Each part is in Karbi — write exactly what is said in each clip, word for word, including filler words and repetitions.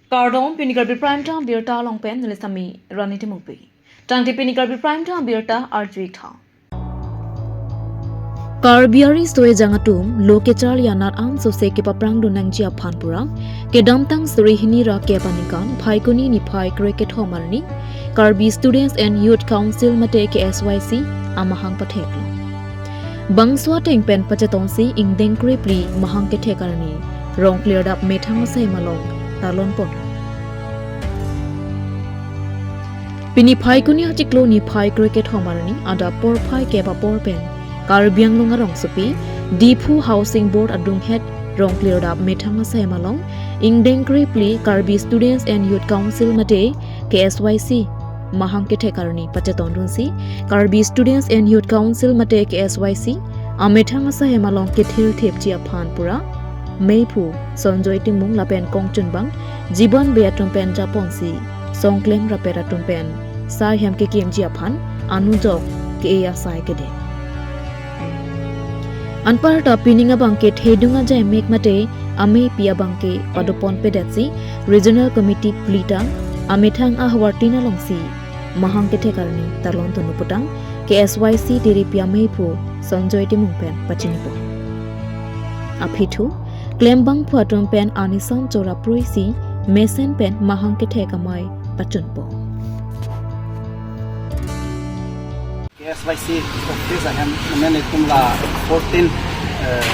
Kardom, pini Karbi Prime Time birta along pen neli Sami Rani Timungpi. Tangte pini Karbi Prime Time birta arju-ik tha. Karbi ari soejang atum lo kacharli anat ansose kepaprangdun nangji aphan pura, kedamtang suri hini ra kep aningkan Phaikuni niphai krekethom arni Karbi Students and Youth Council mate K S Y C amahang patheklo. Bangso ateng pen pachetonsi ingdeng krephli mahang kethek arni Rongklirdap methang asai malong talon pon. Pini Phaikuni achiklo niphai krekethom arni adap porphai kep apor pen Karbi Anglong arongsopi Diphu Housing Board adunghet Rongklirdap methang asai malong ingdeng krephli Karbi Students and Youth Council mate K S Y C mahang kethek arni pachetondunsi Karbi Students and Youth Council mate K S Y C amethang asai malong kethil thepji aphan pura meiphu Sonjoy Timung lapen kongchunbang Jibon Bey atum pen japonsi songklem rapet atum pen saihem kekimji aphan anujok ke-e asai kede. Anparta pining abangke thedung ajai mek mate ameipi abangke padoponpedetsi Regional Committee plita amethang ahavar tin alongsi mahang kethek arni talon tunu putang K S Y C tiripi ameiphu Sonjoy Timung pen pachinipo. Aphi thu klembangphu atum pen anisan chora pruisi mesen pen mahang kethek amei pachunpo. K S Y C office ahem, mane netum la fourteen, eh,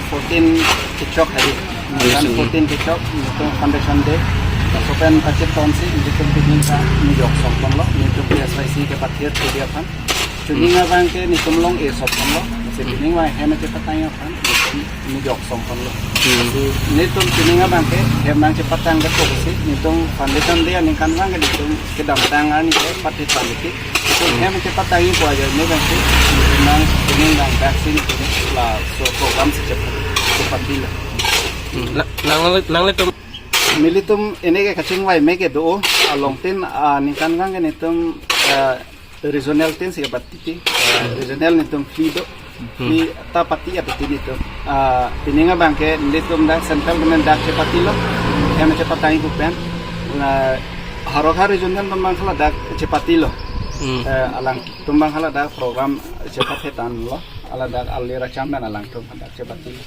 fourteen kechok hari. Netum fourteen kechok, netum foundation day. Laso pen pachetonsi, netum pining ta nijok songponlo, netum K S Y C kepathir kedi aphan. Chuning abangke netum long-e sopponlo, si pining abang hem chepatang aphan, netum nijok songponlo. Si netum pining abangke hem nangchepatang ketoksi, netum foundation day aningkanvang ke netum kedamtang arni ke pathir pamiki. Netum hem chepatangji pu ajoine abangke netum nang pining abang vaccine pining laso program si chepat, chepat dila. Hmm. Na, nang, nanglitum. Nelitum ene ke kachingvai mek kedo along tin, ah, aningkanvang ke netum, ah, regional tin si kepatiti, ah, regional netum free do. Free ta pati apiti netum. Ah, pining abangke netum dak central government dak chepatilo. Hem chepatangji pu pen. Na, haroka regional atum abang ke ladak chepatilo. Hmm. Eh, alangtum abang ke ladak program chepathetanlo. Ladak ali racham pen alangtum dak chepatilo.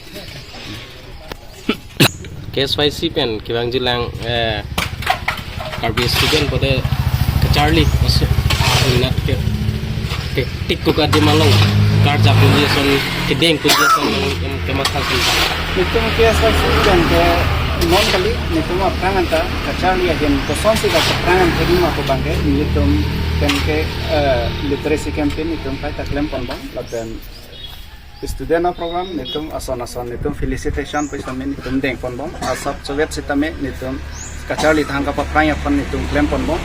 K S Y C pen kevangjilang, eh, Karbi student bote kacharli, maksud, ah, inat ke, ke tik ko kadi malong, karjap puji ason, kedeng puji ason, em, kematha ason. Netum K S Y C pen ke non kali, netum aphrang anta kacharli ahin kosonsi kapaphrang an thekji ma pu abangke, netum pen ke, eh, literacy campaign netum kaita klemponbom, lapen student a-program netum ason ason netum felicitation pu sitame netum dengponbom. Asap sovet sitame netum kacharli thang kapaphrang aphan netum klemponbom.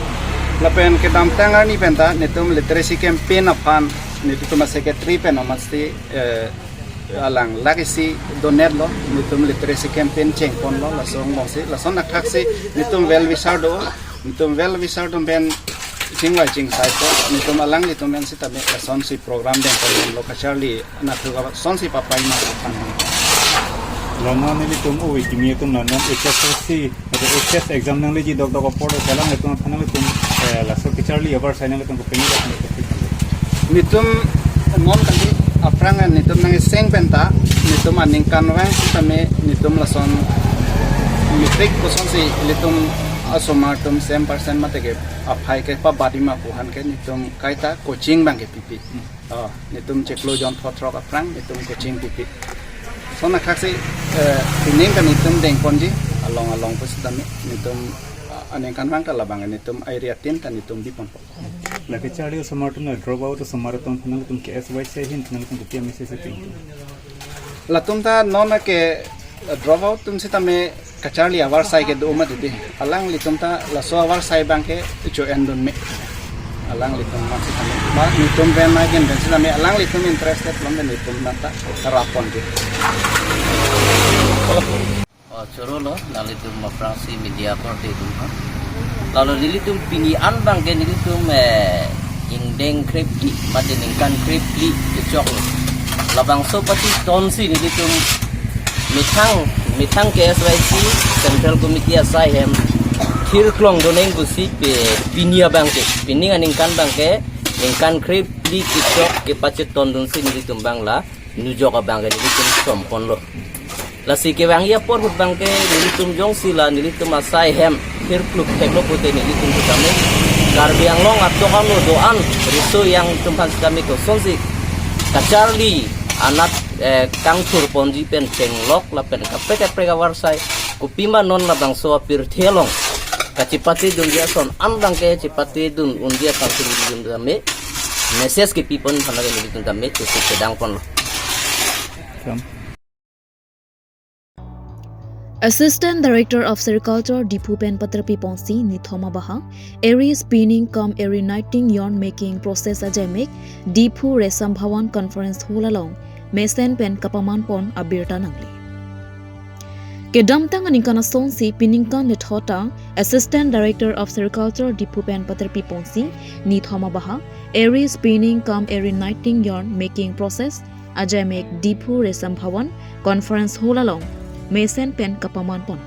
Lapen kedamtang arni penta netum literacy campaign aphan netum a-secretary pen amatsi, eh, alang lake si donate lo, netum literacy campaign chengponlo, laso angbongsi, lason athaksi netum well wisher do, netum well wisher atum pen chingvai chingsai po, netum alanglitum pen sitame lasonsi program dengponlo kacharli anatthu kosonsi papai ma aphan. Lama nelitum ui kimi atum non non H S L C atau H S exam nangleji dokdok apor do, alanglitum aphan nanglitum, eh, laso kacharli avarsai nanglitum kopeng dak. Netum non kali aphrang netum nang iseng penta netum aningkanvang sitame netum lason matric kosonsi netum asomar atum sem percent mate ke aphai kepabadi ma pu aphan ke netum kaita coaching abangke pipi. Oh, netum chiklo jon phongo throk aphrang netum coaching pipi. Lason athaksi, eh, pining ke netum dengponji along along pu sitame netum, ah, aningkanvang ta labang netum area tin ta netum biponpo. Lake charli osomar atum, drop out osomar atum, nanglitum K S Y C ahin nanglitum kopi a-message pi? Latum ta non ke drop out atum sitame kacharli avarsai kedo ma titi. Alanglitum ta laso avarsai abangke cho-endun me. Alanglitum ma sitame. Ba netum pen ma ken pen sitame alanglitum interested lom pen netum nata rapponji. Oh, choro lo, nanglitum aphrangsi media korte atum ha. Lalo nelitum pini an abangke nelitum, eh, ingdeng krephli, mate ningkan krephli kechok lo. Labangso pachetonsi nelitum methang, methang K S Y C Central Committee asai hem thirklong doneng pusi pe pini abangke, pining aningkan abangke, ningkan kre-phli kechok kepachetondunsi nelitum abang la nujok abangke nelitum somkonlo. Lasi kevangji apor ahut abangke nelitum jongsi la nelitum asai hem thirkluk theklo pute nelitum tame Karbi Anglong atok ano do-an riso yang itumphan sitame kosonsi kacharli anat, eh, kangthurponji pen chenglok lapen kaprek kaprek avarsai kopima non labangso apirthe along kachepatedunji ason an abangke chepatedun unji aphan si nelitum tame message kepipon aphan lake nelitum tame chesik chedangponlo. Assistant Director of Sericulture Diphu pen paterpiponsi nithom abaha eri spinning cum eri knitting yarn making process ajaimek Diphu Resam Bhawan Conference Hall along mesen pen kapamanpon abirta nangle. Kedamtang aningkan asonsi piningkan nithota Assistant Director of Sericulture Diphu pen paterpiponsi nithom abaha eri spinning cum eri knitting yarn making process ajaimek Diphu Resam Bhawan Conference Hall along mesen pen kapamanpon.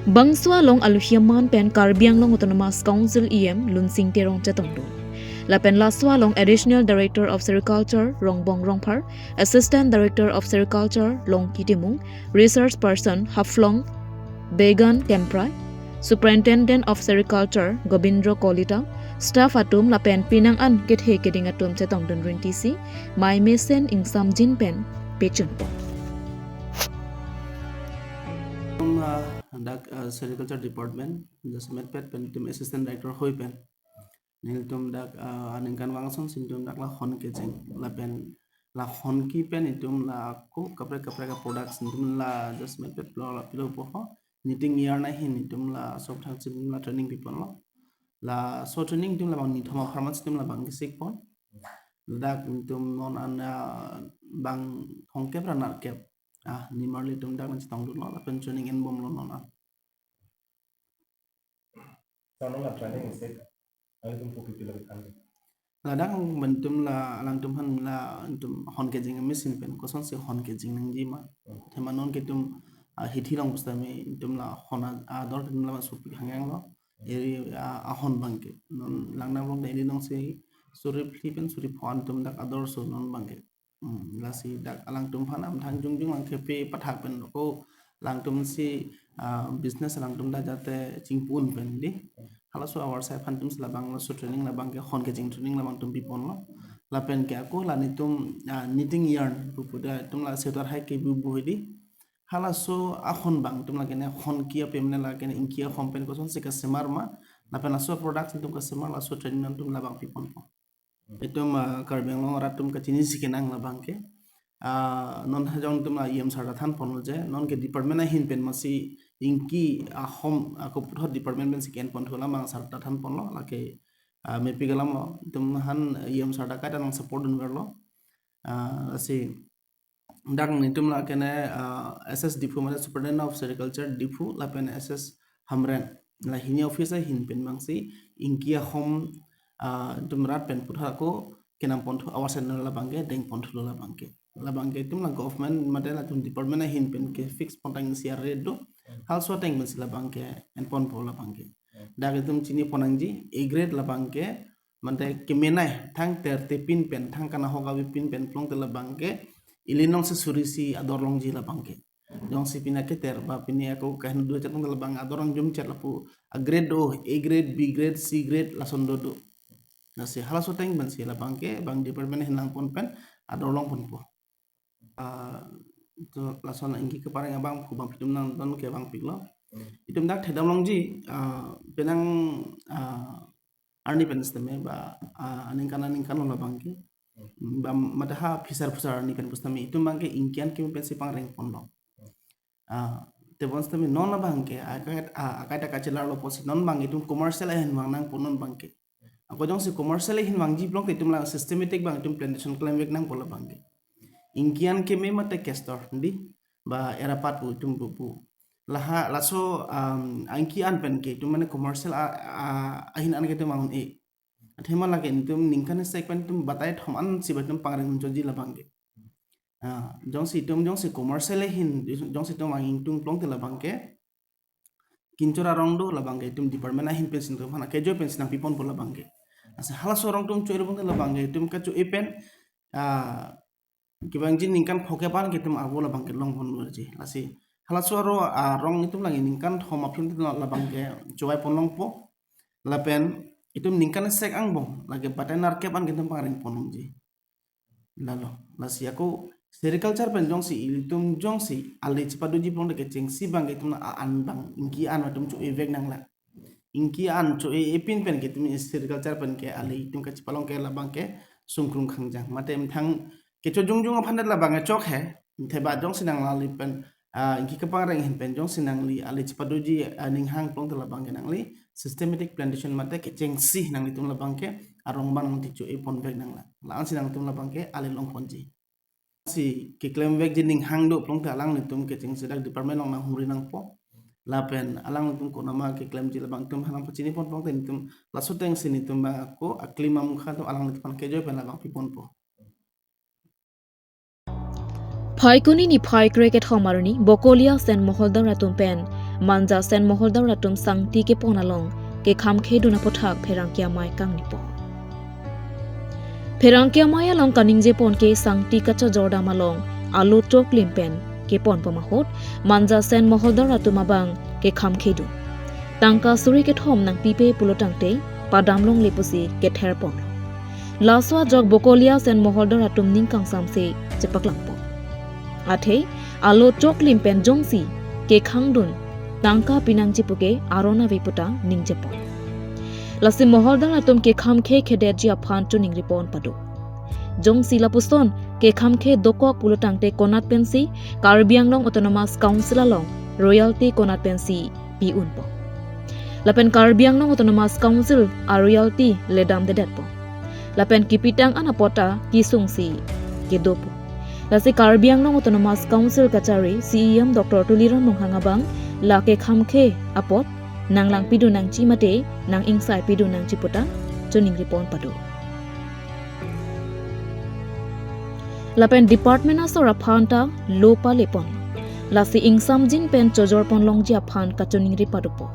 Bangso along aluhi aman pen Karbi Anglong Autonomous Council E M Lunsing Teron chetongdun. Lapen laso along Additional Director of Sericulture Rongbong Rongphar, Assistant Director of Sericulture Longki Timung, Research Person Haflong Began Kemprai, Superintendent of Sericulture Gobindro Kolita, staff atum lapen pinang an kethe keding atum chetongdun rintisi, mai mesen ingsamjin pen pechunpon. Dak, uh, Sericulture Department, jasemet pet pen itum Assistant Director hoi pen nelitum dak, uh, aningkan vang asonsi itum dak la hon kejeng lapen la honki pen itum la ako kaprek kaprek a products itum la jasemet pet lo la pilo po ho knitting yarn ahin itum laso aphan si itum la training piponlo. Laso training itum labang nithom apharman si itum labang kesikpon. Dak itum non an, ah, bang thomkep ra nerkep, ah, nimarli itum dak nangchetongdunlo lapen training enbomlo non an. Sano la training isi, alitum kopi pilo kan. Ladak pen itum la alangtum aphan la itum hon kejeng machine pen kosonsi hon kejeng nangji ma. Hmm. Athema non ke itum, ah, hithi along pusitame itum la hon a-, ador itum la supi hangyanglo. Eri, ah, ahon abangke. Non langdam along eri nongsi suri phli pen suri pho an itum dak ador so non abangke. Hmm, lasi dak alangtum aphan amthang jongjong lang kepi pathak pen ko alangtum si, ah, business alangtum ta jate chingpun pen di. Halaso avarsai aphan itum si labang laso training labangke hon kejeng training labang itum piponlo. Lapen ke ako la nelitum, ah, knitting yarn pupu ta itum la sweater hai kebu bu di. Halaso ahon abang itum la kene honki apem ne la kene ingki ahom pen kosonsi kasemar ma. Lapen laso products itum kasemar laso training itum labang piponpo. Itum, ah, Karbi Anglong arat atum kachinisi kenang labangke. Ah, non hajong itum la E M sir ta thanponlo je, non ke department ahin pen masi ingki ahom ako puthot department pensi ke-enponthu alam sir ta thanponlo, lake, ah, mepik alamlo, itum aphan E M sir ta kaita nang support dunverlo. Ah, lasi dak nelitum la kene, ah, S S Diphu mane Superintendent of Sericulture Diphu lapen S S Hamren. La hini office ahin pen abangsi ingki ahom, ah, itum rat pen puthot ako kenamponthu avarsai labangke dengponthulo labangke. Labangke itum la government mate latum department ahin pen ke fix pontang isi a-rate do. Halaso ateng pensi labangke enponpo labangke. Dak itum chinipon nangji A grade labangke mate kemenei thang ter te pin pen thang kanahok avi pin pen plongte labangke ili nongsi suri isi ador longji labangke. Jongsi pini aketer ba pini ako kaheno dua chetong labang ador angjum chet lapu a-grade do, A grade, B grade, C grade lason do do. Lasi halaso ateng pensi labangke bang department ahin langpon pen ador longponpo. Ah, to lason ingki kepareng abang pu bang itum nangdon ke bang piklo. Hmm. Itum dak thekdam longji, ah, penang, ah, arni pen sitame ba, ah, aningkan aningkan lo labangke. Hmm. Ba mate ha phisar phusar arni pen pusitame itum abangke ingki an kimi pensi pangrengponlo. Hmm. Ah, tebon sitame non abangke, akai, ah, akai ta kachelarlo pusi non abang itum commercial ahin vang nangpo non abangke. Ako jongsi commercial ahin vangji plongte itum la systematic abang itum plantation klemvek nangpo labangke. Ingki an keme mate castor di ba erapat pu itum pupu. Laha laso, um, ingki an pen ke itum mane commercial a, a, ahin an ke itum vang un-e. Athema lake itum ningkan isi pen itum batai thom ansi ba itum pangreng unchotji labangke. Ah, jongsi itum jongsi commercial ahin, jongsi itum vang ingtung plongte labangke. kinchor arong do, labang ke itum department ahin pensi itum aphan kejoi pensi nangpiponpo labang ke. Lasi halaso arong atum cho-e pulote labang ke itum kacho-e pen, ah, kevangji ningkan phokep an ke itum arvo labang ke longponverji. Lasi halaso arong, arong itum lake ningkan thom aphi itum labang ke cho-e pon longpo. Lapen itum ningkan sek angbong lake batai nerkep an ke itum pangreng pon longji. Lalo, lasi ako sericulture pen jongsi ilitum jongsi ale chepadoji pulote kechengsi abang ke itum la an abang, ingki an atum cho-e vek nanglang. Ingki an cho-e epin pen ke itum sericulture pen ke ale itum kachepalong ke labang ke sungkrung khangjang. Mate methang kecho jongjong aphan det labang ke chok he. Theba jongsi nanglang ale pen, ah, ingki kapangreng ahin pen jongsi nangli ale chepadoji, ah, ninghang pulote labang ke nangli systematic plantation mate kechengsi nanglitum labang ke arong abang nangticho-e pon vek nanglang. La-ansi nangtum labang ke ale longponji. Si keklem vekji ninghang do pulote alanglitum kechengsi dak department along nanghumri nangpo. Lapen alanglitum konama keklemji labang itum aphan nangpachini pon pulote itum laso atengsi itum abang ako aklim amukha atum alanglitum aphan kejoi pen labang piponpo. Phaikuni niphai krekethom arni Bokolia Sen Moholdar atum pen Manja Sen Moholdar atum sangti kepon along kekhamkhedun aputhak pherangke amei kangnipo. Pherangke amei along kaningjepon ke sangti kachojordam along alo choklim pen keponpo ahut Manja Sen Moholdar atum abang kekhamkhedun. Tangka suri kethom nangpipe pulo tangte padam longle pusi ketherponlo. Laso ajok Bokolia Sen Moholdar atum ning kangsamse chepaklangpo. Athe alo choklim pen jongsi kekhangdun tangka pinangji puke aron ave puta ningjepon. Lasi Moholdar atum kekhamkhe khedetji aphan choningripon pado. Jongsi lapuson kekhamkhe dokok pulo tangte konat pensi Karbi Anglong Autonomous Council along royalty konat pensi pi-unpo. Lapen Karbi Anglong Autonomous Council a-royalty le damdedetpo. Lapen kipitang an apot ta kesungsi kedopo. Lasi Karbi Anglong Autonomous Council kachari C E M Doctor Tuliram Ronghang abang la kekhamkhe apot nanglangpidun nangji mate nang-ingsaipidun nangji puta choningripon pado. Lapen department asor aphan ta lo palepon. Lasi ingsamjin pen chojorpon longji aphan kachoningri padopo.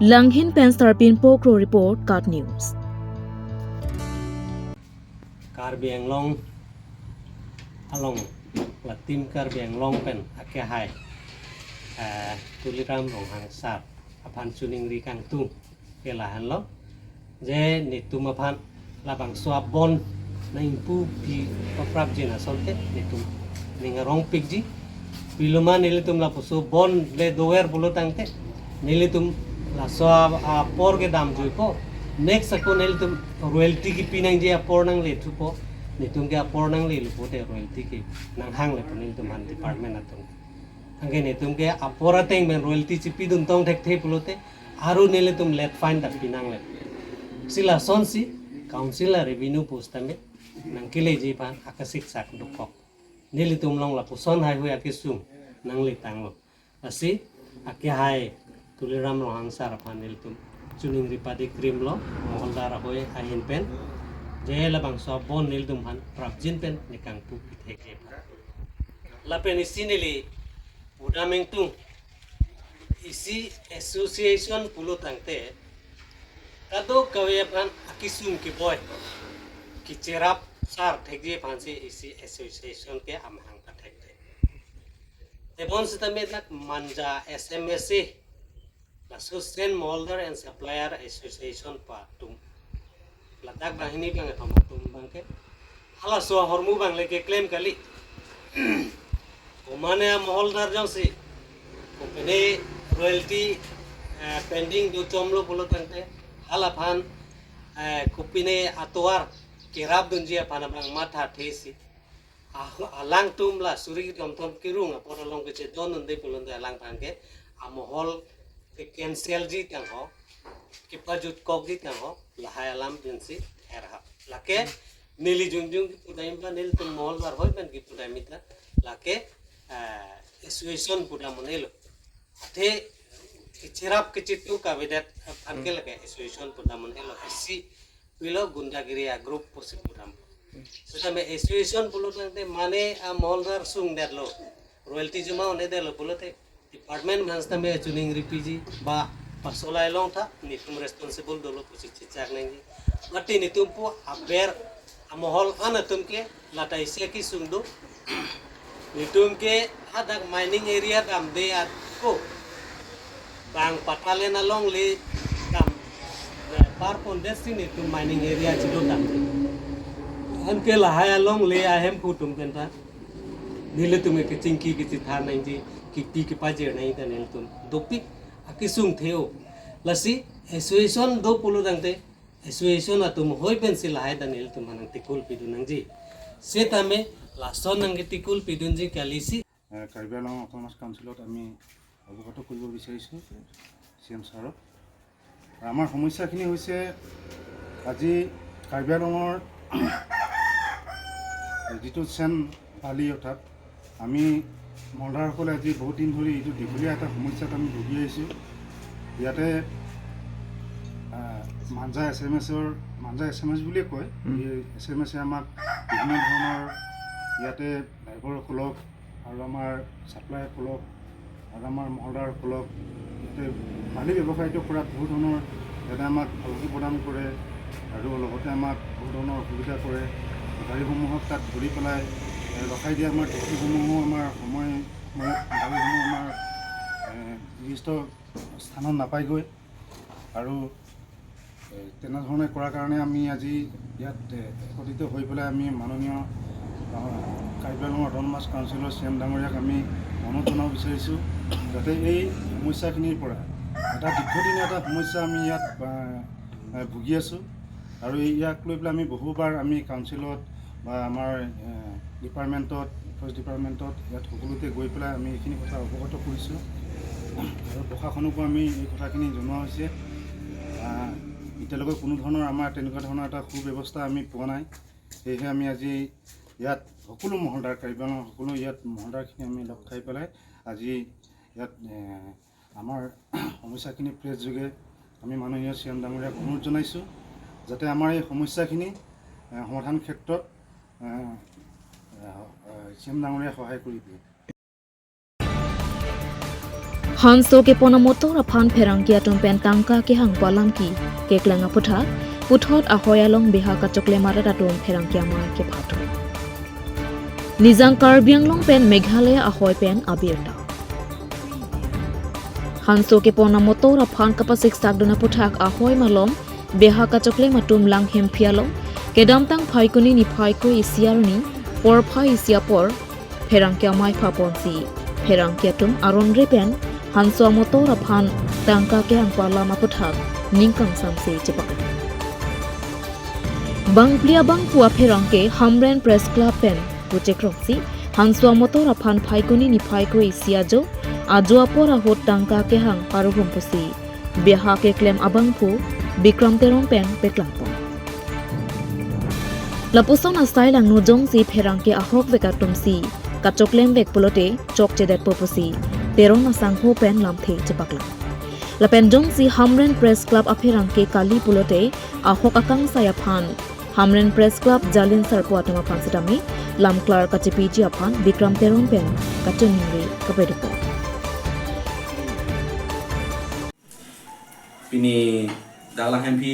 Langhin pen Sarpin Pokro report, KAT News. Karbi Anglong along, la Team Karbi Anglong pen akehai, eh, Tuliram Ronghang sir aphan choningri kangtung ke lahenlo, je netum aphan labangso abon nang ingpu pi paprapjin asonte netum ning arongpikji. Piloma nelitum lapuson abon le dover pulo tangte nelitum laso a-, apor kedamjuipo. Next ako nelitum royalty kipi nangji apor nanglethupo. Netum ke apor nanglelupo te royalty ke nanghanglepo nelitum aphan department atum. Anke netum ke apor ateng pen royalty chipidun tong thekthe pulote aru nelitum late fine ta pinangle. Si lasonsi council a-revenue pusitame nangkeleji aphan akasiksak dokok. Nelitum along lapuson haihui akesung nangletanglo. Lasi akehai Tuliram Ronghang sir aphan nelitum choningri padikrimlo, Moholdar ahoi ahin pen. Je labangso abon nelitum aphan prapjin pen nekangpu pithekji aphan. Lapen isi neli pudam ingtung, isi association pulo tangte kadokave aphan akesung keboi kecherap sar thekji aphansi isi association ke amahang pathekthek. Tebonsitame dak Manja S M S A, laso Sen Moholdar and Supplier Association pu atum, ladak banghini bangkethom atum abangke halaso ahormu abang le keklem kali. Komane a-moholdar jongsi kopine royalty, eh, pending do chomlo pulo tangte halaphan, eh, kopine atovar kerapdunji aphan abang mathathesi, ah, alangtum la suri kethom thom kerung apor along kechedondunde pulote alangphan ke amohol ke-cancelji tangho, kepajutkokji tangho, lahai alam pensi therhap. Lake neli jongjong kipudam ba, nelitum moholdar hoi pen kipudam ta, lake, eh, association pudam un-elo. Athe kecherap kechetu kavedet aphan ke lake association pudam un-elo. Isi pilo gundagiri a-group pusi pudam. Sitame association pulo tangte mane a-moholdar sungdetlo, royalty joma un-edetlo pulote Department aphan sitame achuning ripiji ba pasolai longtha, netum responsible dolo pusi chechak nangji. Mati netum pu aber amohol an atum ke lata isi akesung do. Netum ke hadak mining area damde ako bang patalen alongle dam, eh, par pondet si netum mining area chilo dam. Anke lahai alongle ahemphu atum penta nelitum ke kechingki kechethan nangji, kipi kepajir nangji ta nelitum dopik akesung theo. Lasi association do pulo tangte association atum hoi pensi lahai ta nelitum aphan nangtikul pidun nangji. Setame lason nangketikul pidunji kalisi. এ, কাৰ্বি আংলং অট'নমাছ কাউন্সিলত আমি অৱগত কৰিব বিচাৰিছোঁ C M ছাৰক। আমাৰ সমস্যাখিনি হৈছে, আজি কাৰ্বি আংলঙৰ যিটো চেন পালি, অৰ্থাৎ আমি মলদাৰসকলে আজি বহুত দিন ধৰি এইটো দীঘলীয়া এটা সমস্যাত আমি ভুগি আহিছোঁ। ইয়াতে, আহ, মাঞ্জা এছ এম এছৰ, মাঞ্জা এছ এম এছ বুলিয়ে কয়, উম। এই এছ এম এছে আমাক বিভিন্ন ধৰণৰ ইয়াতে ড্ৰাইভাৰসকলক আৰু আমাৰ ছাপ্লায়াৰসকলক আৰু আমাৰ মহলদাৰসকলক ইয়াতে বালি ব্যৱসায়টো কৰাত বহুত ধৰণৰ ইয়াতে আমাক ভাবুকি প্ৰদান কৰে আৰু লগতে আমাক বহুত ধৰণৰ অসুবিধা কৰে। গাড়ীসমূহক তাত ধৰি পেলাই, এ, ৰখাই দিয়ে। আমাৰ টেক্সিসমূহো আমাৰ সময়, সময়ত গাড়ীসমূহ আমাৰ, এ, নিৰ্দিষ্ট স্থানত নাপায়গৈ আৰু, এ, তেনেধৰণে কৰাৰ কাৰণে আমি আজি ইয়াত, এ, একত্ৰিত হৈ পেলাই আমি মাননীয়, আ, কাৰ্বি আংলং অট'নমাছ কাউন্সিলৰ চি এম ডাঙৰীয়াক আমি অনুৰোধ জনাব বিচাৰিছোঁ, যাতে এই সমস্যাখিনিৰ পৰা, এটা দীৰ্ঘদিনীয়া এটা সমস্যা আমি ইয়াত, আ, আ, ভুগি আছোঁ আৰু ইয়াক লৈ পেলাই আমি বহুবাৰ আমি কাউন্সিলত বা আমাৰ, এ, ডিপাৰ্টমেণ্টত, ফৰেষ্ট ডিপাৰ্টমেণ্টত ইয়াত সকলোতে গৈ পেলাই আমি এইখিনি কথা অৱগত কৰিছোঁ আৰু প্ৰশাসনকো আমি এই কথাখিনি জনোৱা হৈছে। আহ, এতিয়ালৈকে কোনো ধৰণৰ আমাৰ তেনেকুৱা ধৰণৰ এটা সুব্যৱস্থা আমি পোৱা নাই। সেয়েহে আমি আজি ইয়াত সকলো মহলদাৰ, কাৰ্বি আংলঙৰ সকলো ইয়াত মহলদাৰখিনি আমি লগ খাই পেলাই আজি ইয়াত, এ, আমাৰ সমস্যাখিনি প্ৰেছ যোগে আমি মাননীয় চি এম ডাঙৰীয়াক অনুৰোধ জনাইছোঁ, যাতে আমাৰ এই সমস্যাখিনি, এ, সমাধান ক্ষেত্ৰত, এ, এ, চি এম ডাঙৰীয়াই সহায় কৰি দিয়ে। Hanso kepon amotor aphan pherangke atum pen tangka kehang pu alam keklem aputhak, puthot ahoi along beha kachoklem arat atum pherangke amei kephathun. Nijang Karbi Anglong pen Meghalaya ahoi pen abirta. Hanso kepon amotor aphan kapasiksakdun aputhak ahoi malom beha kachoklem atum Langhemphi along kedamtang Phaikuni niphai kre-isi arni porphai isi apor pherangke amei phaponsi pherangke atum aron re pen hanso amotor aphan tangka kehang pu alam aputhak ning kangsamse chepak. Bangphli abangphu apherangke Hamren Press Club pen puchekroksi hanso amotor aphan Phaikuni niphai kre-isi ajo, ajo apor ahut tangka kehang paruhum pusi beha keklem abangphu Bikram Teron pen peklangpon. Lapuson asai langno jongsi pherangke ahokvek atumsi kachoklem vek pulote chokchedetpo pusi Teron asangho pen lamthe chepaklang. Lapen jongsi Hamren Press Club apherangke kali pulote ahok akangsai aphan Hamren Press Club jalin sarpo atum aphan sitame lamklar kachepiji aphan Bikram Teron pen kachiningri kapedopo. Pini dak Langhemphi,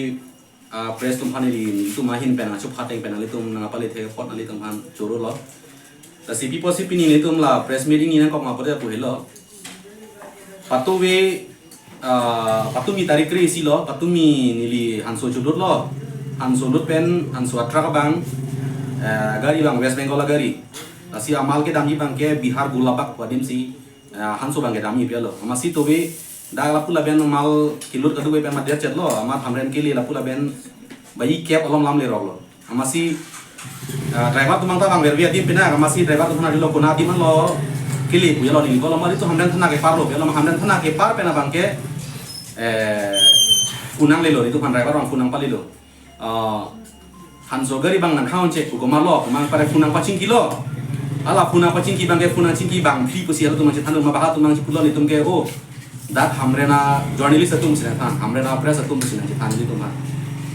ah, press atum aphan ili, ilitum ahin pen, achu phateng pen, ilitum nangpale the pot, ilitum aphan choro lo. Lasi pi pusi pini ilitum la press meeting nangkok ma pore pu helo. Patumi, ah, patumi tarik kre-isi lo, patumi neli hanso chodut lo. Hanso dut pen, hanso atruck abang, eh, gari abang West Bengal agari. Lasi amal kedamji abangke Bihar Golabagh pu adim si, eh, hanso abangke damji pi lo. Amatsi tobe dak lapu lapen amal kelut kadokave pen amat det chet lo, amat Hamren kele lapu lapen bayi kep alom lam lerok lo. Amatsi, eh, driver atum abang ta abang verve adim pina, amatsi driver atum aphan arjulo konat adim lo kele pu lo neli, kolo mari to Hamren thana kepar lo, lo Hamren thana kepar pen abangke, eh, phone nanglelo, itum aphan driver abang phone nangpalelo. Ah, hanso gari abang nangkhang-un-e pu komatlo, komat pare phone nangpachingkilo. Hala phone nangpachingki abangke phone nangchingki bangphli pusi halatum nangchethan ma, ba halatum nangchepulo nelitum ke, oh, dak Hamren a-journalist atum si nangthan, Hamren a-press atum si nangchethan nelitum aphan.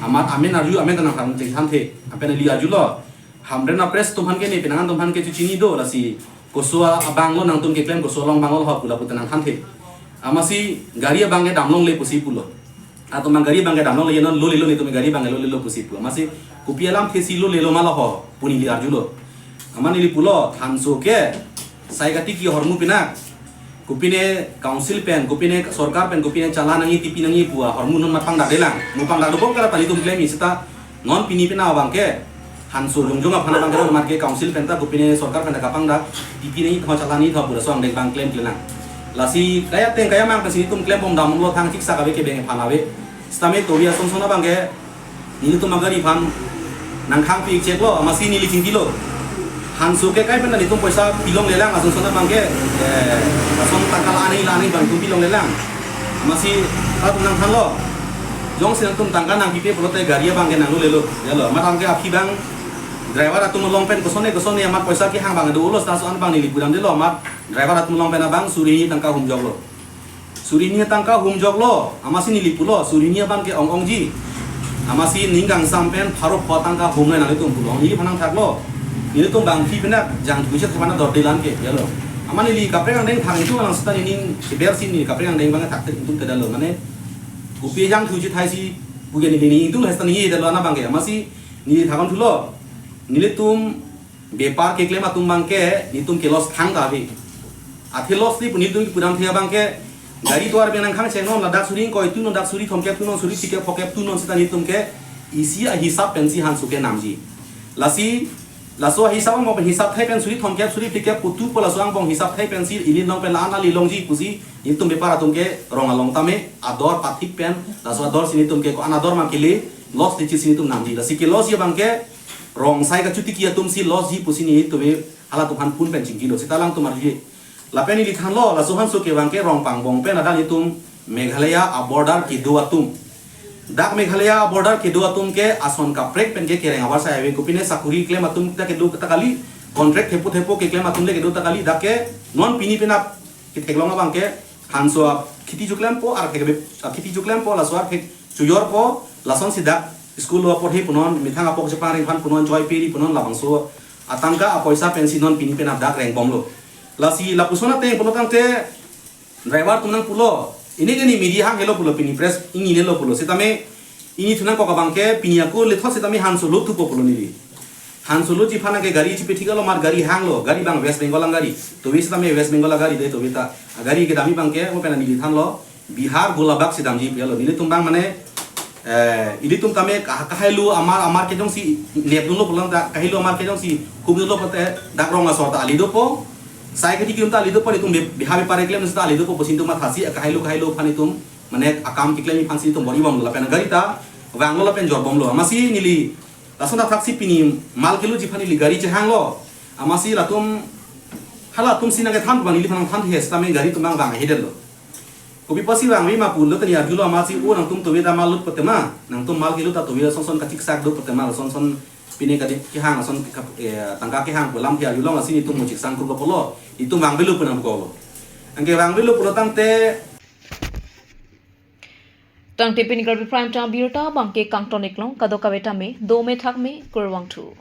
Amat amen arju, amen ta nangthan chethanthe, apen ili arjulo. Hamren a-press atum aphan ke ne penang atum aphan ke chechini do, lasi Koso abang lo nangtum keklem, koso along abang lo ho pu lapu ta nangthanthe. Amatsi gari abang ke damlongle pusi pulo. Atum abang gari abang ke damlongle, non lolelo, netum gari abang ke lolelo pusi pu. Amatsi kopi alamthesi lolelo ma lo ho pu neli arjulo. Amat neli pulo, thanso ke sai katiki ahormu pinak, kopine council pen, kopine sorkar pen, kopine challan nangji, tipi nangji pu ahormu non mat pangdakdelang. Mo pangdak dobom kara tali atum klem-i seta, non pini pina abang ke thanso jongjong aphan abang ke mat ke council pen ta, kopine sorkar pen ta kapangdak, tipi nangji tho, challan nangji tho pu laso angdeng abang klemkle nang. Lasi kaya ateng kaya amang pensi netum klembom damlo, thang chiksak ave, kebeng aphan ave. Sitame tovi ason son abang ke nelitum agari aphan nangkhangpi-ik cheklo, amatsi neli chingkilo. Thanso ke kai pen netum poisa pilonglelang, ason son abang ke, eh, ason tangka la-an la-an abang netum pilonglelang. Amatsi rat nangthanlo. Jongsi nangtum tangka nangpipe pulote gari abang ke nanglolelo. Ya lo, amat abang ke aphi abang driver atum along pen kosonne kosonne amat poisa kehang abang dolo, seta so-an abang neli pudamdelo, amat driver atum along pen abang suri hini tangka humjoklo. Suri hini tangka humjoklo, amatsi neli pulo, suri hini abang ke ong-ongji. Amatsi ning kangsam pen pharo pho tangka humnoi nanglitum pulo, neliphan nangthaklo. Nelitum bangphi pinak jangthu chethan aphan dor dilan ke, ya lo. Amat neli kaprek angdeng thang itu lang seta nening keber si neli kaprek angdeng abang thakthak itum tedalo. Mane kopi jangthu chethaisi pu ke neli nening itu hesta neli tedalo ana abang ke. Amatsi neli thakon thulo. Nelitum bepar keklem atum abang ke netum ke loss thangta ave. Athe loss le pu netum pudamthe abang ke gari tovar abang nangkhang chengnon, ladak suri ingkoi tunon, dak suri thomkep tunon, suri phlikep phokep tunon seta netum ke isi ahisap pensi thanso ke namji. Lasi laso ahisap angbong pen hisap thai pen suri thomkep suri phlikep putu pu laso angbong hisap thai pensi ili along pen la-an ali longji pusi netum bepar atum ke rong along tame ador pathik pen, laso ador si netum ke ko-an ador ma kele, loss le chisi netum namji. Lasi ke loss-ji abang ke rong sai kachutiki atum si loss-ji pusi netum halatum aphan pun pen chingkilo, seta alangtum arje. Lapen neli thanlo, laso thanso ke abang ke rong pangbong pen ladak netum Meghalaya a-border kedo atum. Dak Meghalaya a-border kedo atum ke ason kaprek pen ke kereng avarsai ave, kopine sakuri klem atum ta kedo ta kali, contract thepo thepo keklem atum le kedo ta kali, dak ke non pini penap ketheklong abang ke thanso akheti chuklempo, arthek be, akheti chuklempo, laso arthek chojorpo, lasonsi dak school lo aporhe punon, methang apok chepangri aphan punon, choi peri punon, labangso atangka apoisa pensi non pini penap dak rengbomlo. Lasi lapuson ateng pulo tangte driver atum nangpulo, ini ke ne media hanghelo pulo, pini press ingnilo pulo. Sitame neli thu nangkok abang ke pini ako lethot sitame thanso lo thupo pulo neli. Thanso loji aphan ke gari chipethik alo, amat gari hanglo, gari abang West Bengal agari. Tovi sitame West Bengal agari de tovi ta. Agari kedamji abang ke mo pen neli thanlo, Bihar Golabagh si damji pu lo. Nelitum abang mane, eh, ilitum tame ka-, kahailo amar, amar ke jongsi nepdunlo pulang ta, kahailo amar ke jongsi humdunlo pulote dak rong asor ta ali dopo. Sai keti kium ta ali dopo, netum be-, beha bepar keklem seta ali dopo pusi netum mathasi, kahailo kahailo aphan netum mane akam keklemji aphansi netum bor-ibomlo, lapen gari ta vanglo lapen jorbomlo. Amatsi neli lason athaksi pini mal keloji aphan neli gari chehanglo. Amatsi latum, halatum si nangkethan abang neliphan nangthanthe sitame gari atum abang vang ahedetlo. Kopi apotsi vangve ma pulo ta neli arjulo, amatsi o nangtum tovi ta mal lut pu tema, nangtum mal kelo ta tovi ason son kachiksak do pu tema, ason son pine kadi kehang ason ke-, eh, tangka kehang pu alamthe arjulong, amatsi netum mo chiksang krup pulo, netum vangvelo pu nangkoklo. Anke vangvelo pulo tangte. Tangte pini Karbi Prime Time abirta abang ke kangton-iklong, kadokave tame dome thakme, kurvangthu.